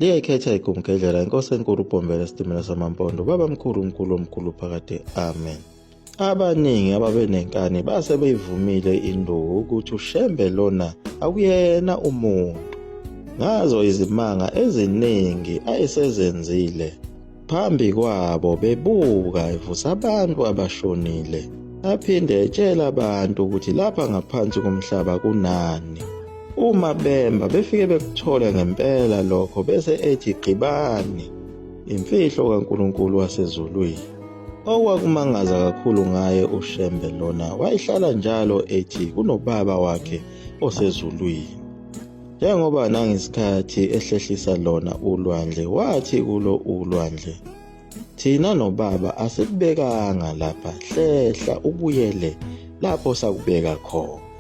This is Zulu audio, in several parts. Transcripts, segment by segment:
Liyayikhetha igumgedlela inkosi enkulu uBhombela isitimela samampondo baba mkhulu mkhulu omkhulu phakade amen. Abaningi ababenenkani base beyivumile induku ukuthi uShembe lona akuyena umuntu. Ngazo izimanga eziningi ayesezenzile phambi kwabo bebuka evusa abantu abashonile aphinde etshela abantu ukuthi lapha ngaphansi komhlaba kunani. Uma bemba befike bekuthole ngempela lokho bese ethi gqibani imfihlo kaNkulunkulu wasezulwini. Okwakumangaza kakhulu ngaye uShembe lona wayehlala njalo ethi kunobaba wakhe osezulwini. Njengoba nangesikhathi ehlehlisa lona ulwandle wathi kulo ulwandle, thina nobaba asikubekanga lapha, hlehla ubuyele lapho sakubeka khona.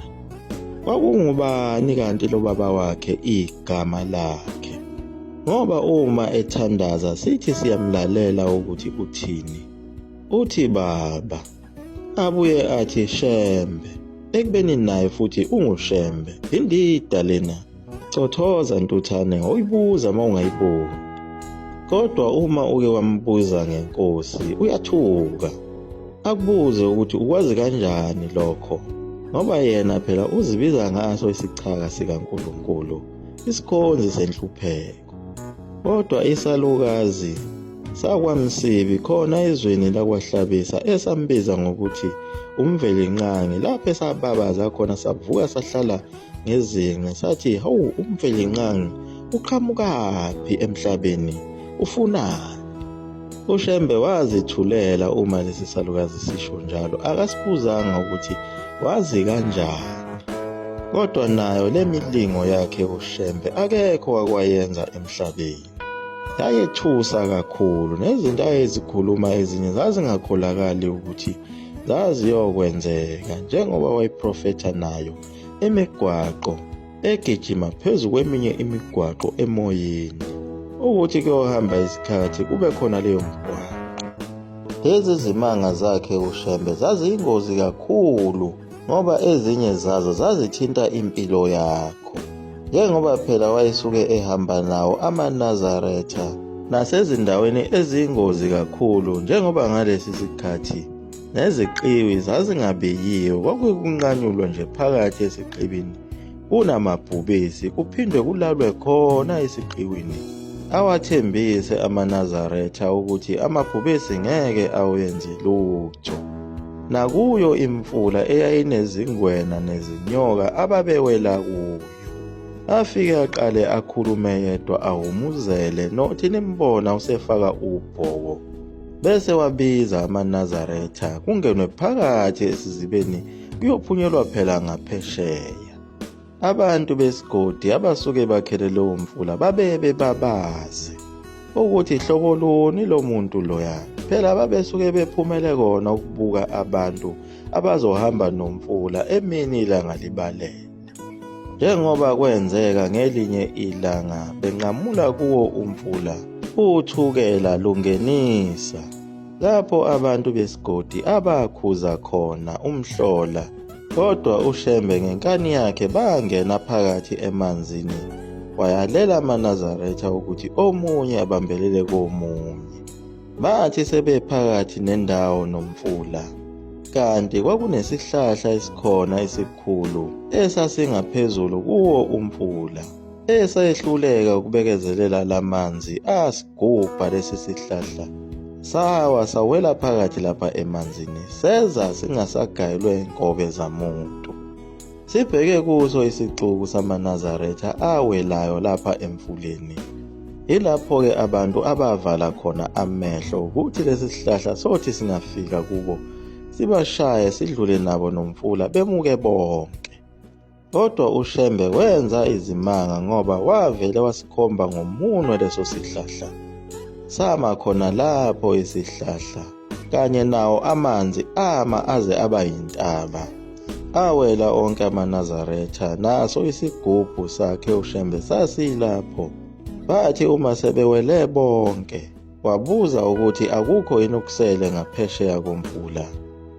Kwakungubani kanti lo baba wakhe igama lakhe? Ngoba uma ethandaza sithi siyamlalela ukuthi uthini. Uthi baba, abuye athi Shembe, ekubeni naye futhi unguShembe. Indida lena. Cothoza ntuthane ngoyibuza uma ungayiboni. Kodwa uma uke wambuza ngenkosi uyathuka. Akubuze ukuthi ukwazi kanjani lokho ngoba yena phela uzibiza ngaso isichaka sikaNkulunkulu, isikhonzi senhlupheko. Kodwa isalukazi sakwaMsibi khona ezweni lakwaHlabisa esambiza ngokuthi uMvelinqangi lapho esababaza khona savuka sahlala ngezinqe sathi hawu uMvelinqangi uqhamukaphi emhlabeni ufunani uShembe wazithulela uma lesi salukazi sisho njalo akasibuzanga ukuthi wazi kanjani kodwa nayo le milingo yakhe uShembe akekho wakwayenza emhlabeni yayethusa kakhulu nezinto ayezikhuluma ezinye zazingakholakali ukuthi zaziyokwenzeka njengoba wayeprofetha nayo imigwaqo egijima phezu kweminye imigwaqo emoyeni ukuthi kuyohamba isikhathi kube khona leyo migwaqo. Lezi zimanga zakhe uShembe zaziyingozi kakhulu ngoba ezinye zazo zazithinta impilo yakho njengoba phela wayesuke ehamba nawo amaNazaretha nasezindaweni eziyingozi kakhulu njengoba ngalesi sikhathi neziqiwi zazingabiyiwe kwakukunqanyulwa nje phakathi esiqibini kunamabhubesi kuphindwe kulalwe khona esiqiwini awathembise amaNazaretha ukuthi amabhubesi ngeke awenze lutho nakuyo imfula eyayinezingwena nezinyoka ababewela kuyo afike aqale akhulume yedwa ahhumuzele nothi nimbona usefaka ubhoko Bese wabiza amaNazaretha kungenwe phakathi esizibeni kuyophunyelwa phela ngaphesheya. Abantu besigodi abasuke bakhele lowo mfula babeye bebabaze ukuthi hlobo luni lo muntu loya. Phela babesuke bephumele kona ukubuka abantu abazohamba nomfula emini ilanga libalele. Njengoba kwenzeka ngelinye ilanga benqamula kuwo umfula uThukela lungenisa lapho abantu besigodi abakhuza khona umhlola kodwa uShembe ngenkani yakhe bangena phakathi emanzini wayalela amaNazaretha ukuthi omunye abambelele komunye. Bathi sebephakathi nendawo nomfula, kanti kwakunesihlahla esikhona esikhulu esasingaphezulu kuwo umfula, esayehluleka ukubekezelela lamanzi asigubha lesi sihlahla. Sawa sawela phakathi lapha emanzini, seza singasagayelwe nkobe zamuntu. Sibheke kuso isixuku samaNazaretha awelayo lapha emfuleni. Yilapho-ke abantu abavala khona amehlo ukuthi lesi sihlahla sothi singafika kubo sibashaye sidlule nabo nomfula bemuke bonke. Kodwa uShembe wenza izimanga ngoba wavele wasikhomba ngomunwe leso sihlahla. Sama khona lapho isihlahla kanye nawo amanzi ama aze aba yintaba. Awela onke amaNazaretha naso isigubhu sakhe uShembe sasilapho. Bathi uma sebewele bonke, wabuza ukuthi akukho yini okusele ngaphesheya komfula.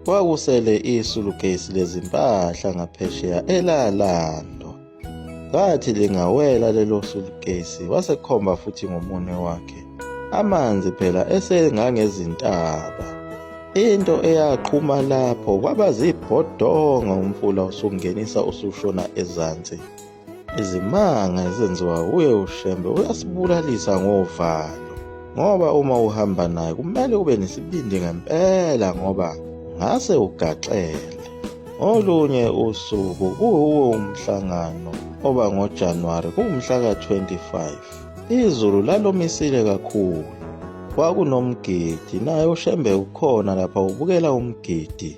Kwakusele isulukesi lezimpahla ngaphesheya elalandwa. Lathi lingawela lelo sutukesi wasekhomba futhi ngomunwe wakhe. Amanzi phela esengangezintaba. Into eyaqhuma lapho kwaba zibhodongo umfula usungenisa usushona ezansi. Izimanga ezenziwa wuye uShembe uyasibulalisa ngovalo ngoba uma uhamba naye kumele ube nesibindi ngempela ngoba ngase ugaxele. Ngolunye usuku kuwuwo umhlangano oba ngoJanuwari kuwumhla ka-25 izulu lalomisile kakhulu. Kwakunomgidi naye uShembe ukhona lapha ubukela umgidi.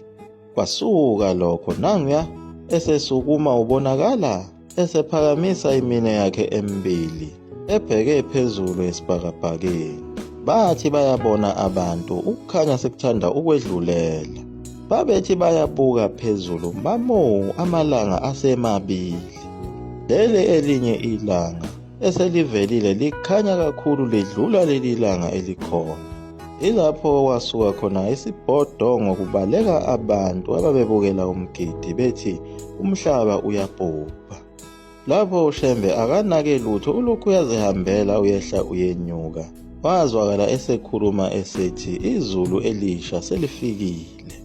Kwasuka lokho nanguya esesukuma ubonakala esephakamisa imine yakhe emibili ebheke phezulu esibhakabhakeni. Bathi bayabona abantu ukukhanya sekuthanda ukwedlulela. Babethi bayabuka phezulu mamu amalanga asemabili. Leli elinye ilanga eselivelile likhanya kakhulu lidlula leli langa elikhona. Ilapho kwasuka khona isibhodongo kubaleka abantu ababebukela umgidi bethi umhlaba uyabhubha. Lapho uShembe akanake lutho ulokhu uyazihambela uyehla uyenyuka. Wazwakala esekhuluma esethi izulu elisha selifikile.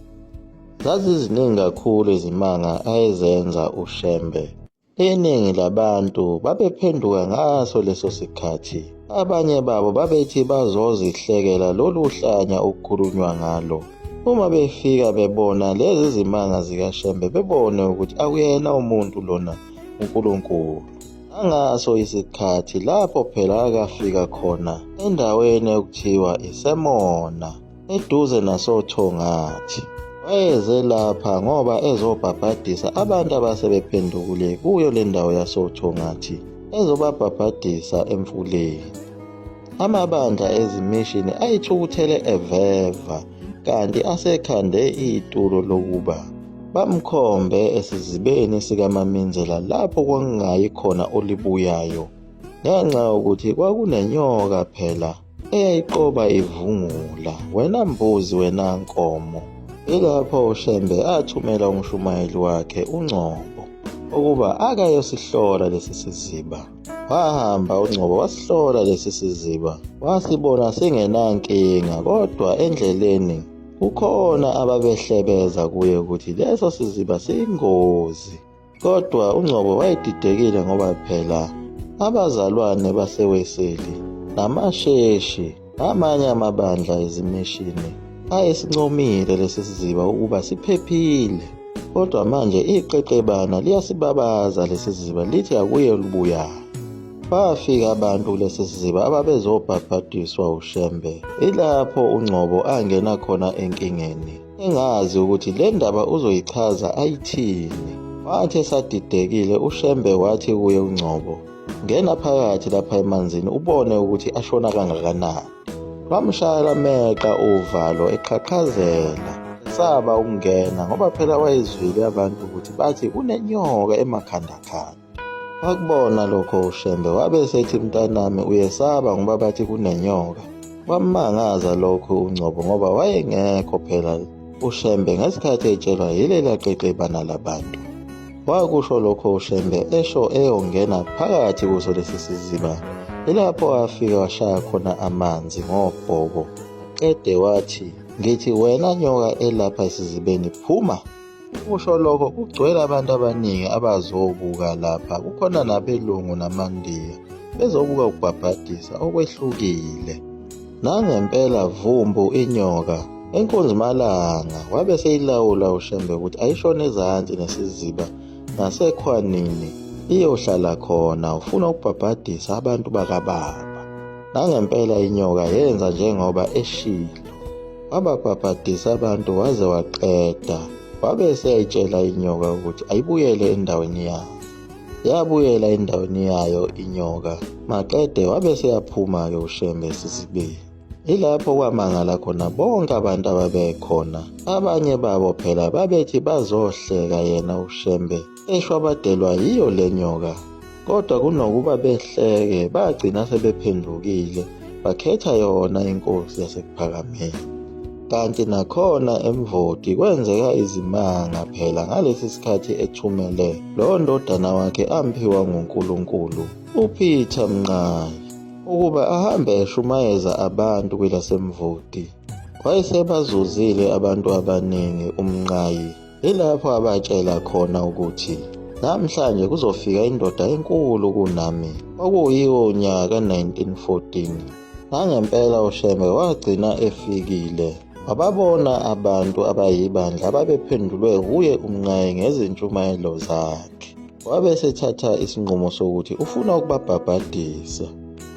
Zaziziningi kakhulu izimanga ayezenza uShembe. Iningi labantu babephenduka ngaso leso sikhathi. Abanye babo babethi bazozihlekela lolu hlanya okukhulunywa ngalo. Uma befika bebona lezi zimanga zikaShembe bebone ukuthi akuyena umuntu lona uNkulunkulu. Nangaso isikhathi lapho phela akafika khona endaweni ekuthiwa iseMona. eduze nasoThongathi. Wayeze lapha ngoba ezobhabhadisa abantu abasebephendukile kuyo le ndawo yasoThongathi, ezobabhabhadisa emfuleni. Amabandla ezimishini ayithukuthele eveva kanti asekhande itulo lokuba bamkhombe esizibeni sikamaminzela lapho kwakungayi khona olibuyayo ngenxa yokuthi kwakunenyoka phela eyayiqoba ivungula wena mbuzi wena nkomo ilapho uShembe athumela umshumayeli wakhe uNgcobo ukuba akayosihlola lesi siziba wahamba uNgcobo wasihlola lesi siziba wasibona singenankinga kodwa endleleni kukhona ababehlebeza kuye ukuthi leso siziba siyingozi Kodwa uNgcobo wayedidekile ngoba phela abazalwane baseWeseli namasheshi namanye amabandla ezimishini ayesincomile lesi siziba ukuba siphephile. Kodwa manje iqeqebana liyasibabaza lesi siziba lithi akuye olubuyayo. Bafika abantu kulesi siziba ababezobhabhadiswa uShembe. Ilapho uNgcobo angena khona enkingeni. Engazi ukuthi le ndaba uzoyichaza ayithini. Wathi esadidekile uShembe wathi kuye uNgcobo, ngena phakathi lapha emanzini ubone ukuthi ashona kangakanani. Lwamshaya lameqa uvalo eqhaqhazela, esaba ukungena ngoba phela wayezwile abantu ukuthi bathi kunenyoka emakhandakhanda. Wakubona lokho uShembe wabe esethi mntanami uyesaba ngoba bathi kunenyoka. Kwammangaza lokho uNgcobo ngoba wayengekho phela uShembe ngesikhathi etshelwa yilela qeqebana labantu. Wakusho lokho uShembe esho eyongena phakathi kuso lesi siziba. Ilapho afika washaya khona amanzi ngobhoko. Qede wathi, ngithi wena nyoka elapha esizibeni phuma. Usho lokho kugcwele abantu abaningi abazobuka lapha kukhona nabelungu namandiya bezobuka ukubhabhadisa okwehlukile. Nangempela vumbu inyoka enkunzimalanga wabe seyilawula uShembe ukuthi ayishone ezansi nesiziba ngasekhwanini iyohlala khona ufuna ukubhabhadisa abantu bakababa. Nangempela inyoka yenza njengoba eshilo. Wababhabhadisa abantu waze waqeda. Wabe eseyayitshela inyoka ukuthi ayibuyele endaweni yayo. Yabuyela endaweni yayo inyoka, maqede wabe eseyaphuma-ke uShembe esizibeni. Ilapho kwamangala khona bonke abantu ababekhona. Abanye babo phela babethi bazohleka yena uShembe eshwabadelwa yiyo le nyoka. Kodwa kunokuba behleke bagcina sebephendukile bakhetha yona inkosi yaseKuphakameni. Kanti nakhona eMvoti kwenzeka izimanga phela ngalesi sikhathi ethumele lo ndodana wakhe amphiwa nguNkulunkulu uPeter Mnqayi ukuba ahambe eshumayeza abantu kwelaseMvoti. Wayesebazuzile abantu abaningi uMnqayi, yilapho abatshela khona ukuthi namhlanje kuzofika indoda enkulu kunami, okuyiwo unyaka ka-1914. Nangempela uShembe wagcina efikile. Wababona abantu abayibandla ababephendulwe wuye uMnqayi ngezintshumayelo zakhe. Wabe esethatha isinqumo sokuthi ufuna ukubabhabhadisa.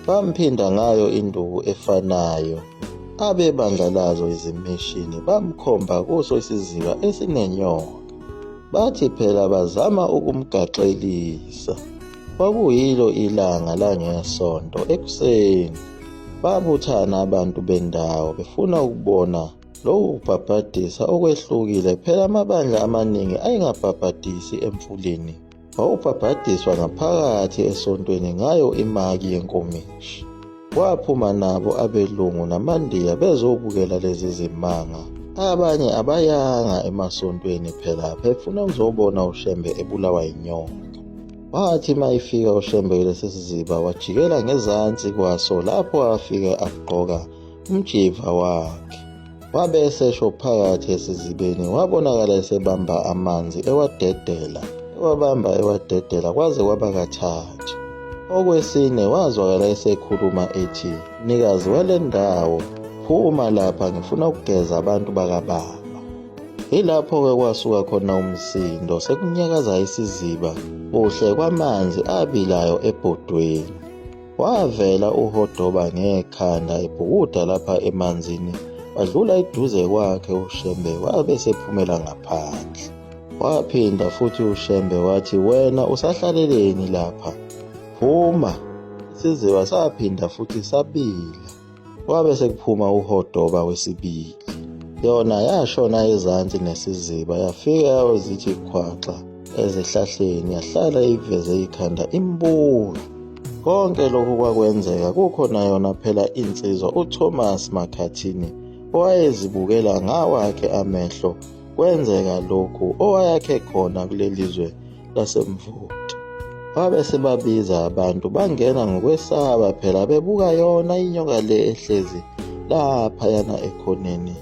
Bamphinda ngayo induku efanayo. Abebandla lazo izimishini bamkhomba kuso isiziba esinenyoka. Bathi phela bazama ukumgaxelisa. Kwakuyilo ilanga langeSonto ekuseni. Babuthana abantu bendawo befuna ukubona lokhu kubhabhadisa okwehlukile phela amabandla amaningi ayengabhabhadisi emfuleni. Wawubhabhadiswa ngaphakathi esontweni ngayo imaki yenkomishi. Kwaphuma nabo abelungu namaNdiya bezobukela lezi zimanga. Abanye abayanga emasontweni phela befuna ukuzobona uShembe ebulawa yinyoka. Wathi uma ifika uShembe kulesi siziba wajikela ngezansi kwaso lapho afike agqoka umjiva wakhe. Wabe esesho phakathi esizibeni wabonakala esebamba amanzi ewadedela, ewabamba ewadedela kwaze kwaba kathathu. Okwesine wazwakala esekhuluma ethi, mnikazi wale ndawo, phuma lapha ngifuna ukugeza abantu bakababa. Yilapho-ke kwasuka khona umsindo sekunyakaza isiziba kuhle kwamanzi abilayo ebhodweni. Wavela uHodoba ngekhanda ebhukuda lapha emanzini wadlula eduze kwakhe uShembe wabe sephumela ngaphandle. Waphinda futhi uShembe wathi wena usahlaleleni lapha? Phuma! Isiziba saphinda futhi sabila. Kwabe sekuphuma uHodoba wesibili. Yona yashona ezansi nesiziba yafika yayozithi khwaxa ezihlahleni yahlala iveze ikhanda imbuka. Konke lokhu kwakwenzeka kukhona yona phela insizwa uThomas Makhathini owayezibukela ngawakhe amehlo kwenzeka lokhu owayakhe khona kuleli zwe laseMvoti. Babe sebabiza abantu bangena ngokwesaba phela bebuka yona inyoka le ehlezi laphayana ekhoneni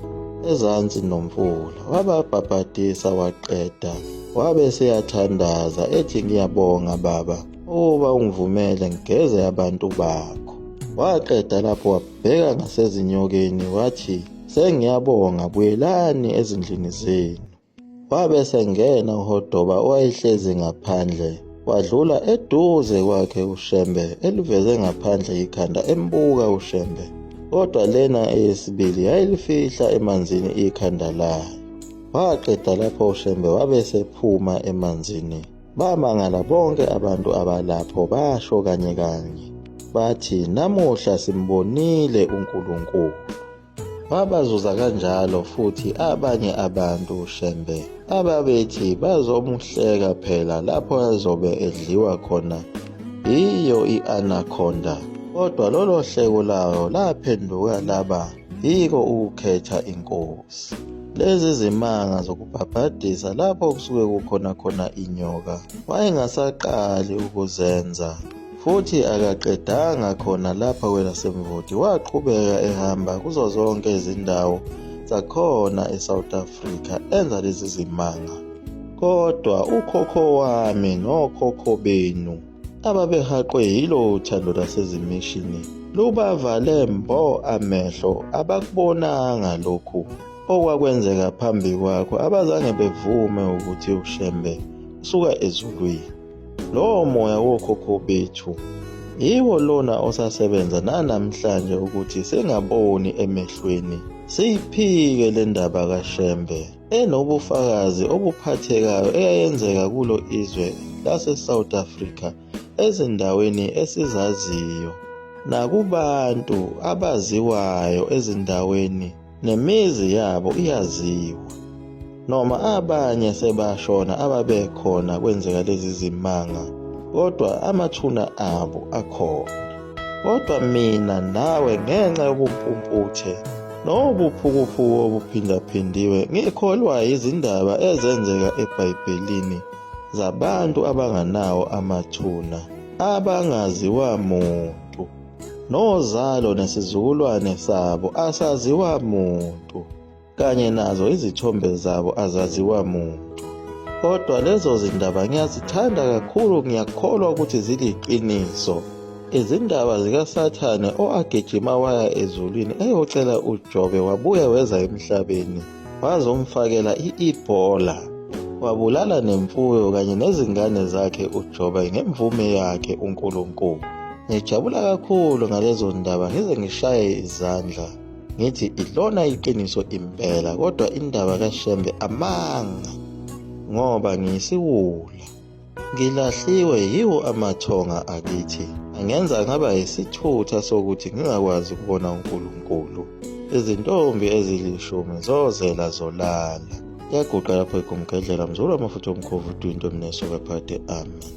ezansi nomfula. Wababhabhadisa waqeda wabe seyathandaza ethi ngiyabonga baba ukuba ungivumele ngigeze abantu bakho. Waqeda lapho wabheka ngasezinyokeni wathi sengiyabonga buyelani ezindlini zenu. Wabe esengena uHodoba owayehlezi ngaphandle, wadlula eduze kwakhe uShembe eliveze ngaphandle ikhanda embuka uShembe. Kodwa lena eyesibili yayilifihla emanzini ikhanda layo. Waqeda lapho uShembe wabe esephuma emanzini. Bamangala bonke abantu abalapho basho kanye kanye bathi namuhla simbonile uNkulunkulu. Wabazuza kanjalo futhi abanye abantu uShembe ababethi bazomuhleka phela lapho azobe edliwa khona yiyo i-anaconda kodwa lolo hleko layo laphenduka laba yiko ukukhetha inkosi. Lezi zimanga zokubhabhadisa lapho kusuke kukhona khona inyoka wayengasaqali ukuzenza Futhi akaqedanga khona lapha kwelaseMvoti, waqhubeka ehamba kuzo zonke izindawo zakhona eSouth Africa enza lezi zimanga. Kodwa ukhokho wami nokhokho benu ababehaqwe yilo thando lwasezimishini lubavale mbo amehlo abakubonanga lokhu okwakwenzeka phambi kwakho abazange bevume ukuthi uShembe usuka ezulwini. Lowo moya wokhokho bethu yiwo lona osasebenza nanamhlanje ukuthi singaboni emehlweni siyiphike le ndaba kaShembe enobufakazi obuphathekayo eyayenzeka kulo izwe lase-South Africa ezindaweni esizaziyo nakubantu abaziwayo ezindaweni nemizi yabo iyaziwa. Noma abanye sebashona ababekhona kwenzeka lezi zimanga kodwa amathuna abo akhona. Kodwa mina nawe ngenxa yobumpumputhe Nobuphukuphuku obuphindaphindiwe ngikholwa yizindaba ezenzeka eBhayibhelini zabantu abanganawo amathuna, abangaziwa muntu, nozalo nesizukulwane sabo asaziwa muntu. Kanye nazo izithombe zabo azaziwa muntu. Kodwa lezo zindaba ngiyazithanda kakhulu ngiyakholwa ukuthi ziliqiniso. Izindaba zikaSathane owagijima waya ezulwini eyocela uJobe wabuya weza emhlabeni wazomfakela i-Ebola wabulala nemfuyo kanye nezingane zakhe uJobe ngemvume yakhe uNkulunkulu. Ngijabula kakhulu ngalezo ndaba ngize ngishaye izandla. Ngithi ilona iqiniso impela kodwa indaba kaShembe amanga ngoba ngiyisiwula. Ngilahliwe yiwo amathonga akithi angenza ngaba yisithutha sokuthi ngingakwazi ukubona uNkulunkulu. Izintombi ezilishumi zozela zolala. Yaguqa lapho igumgedlela mzulu amafutha omkhovu udwinto mneso kaphade amen.